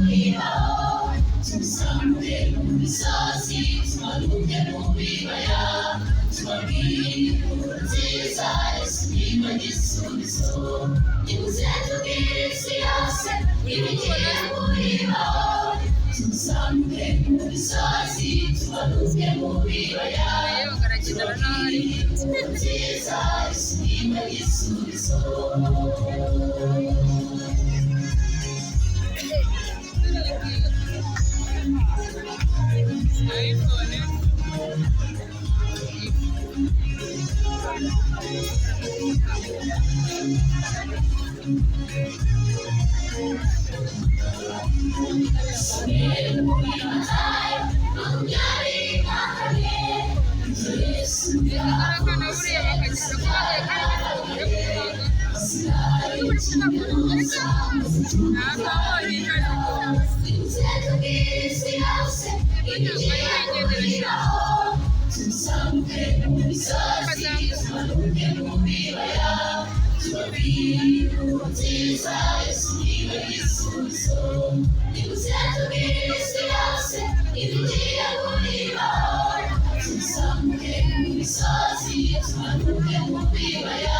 kuribaho. Tuzamuke mu misozi, tumanuke mu bibaya, tubabwire inkuru nziza, Yesu niwe gisubizo. Nimuze tubwire isi yose ibigiye kuribaho. Tuzamuke mu misozi, tumanuke mu bibaya, tubabwire inkuru nziza, Yesu niwe gisubizo. Tuzamuke mu misozi, tumanuke mu bibaya.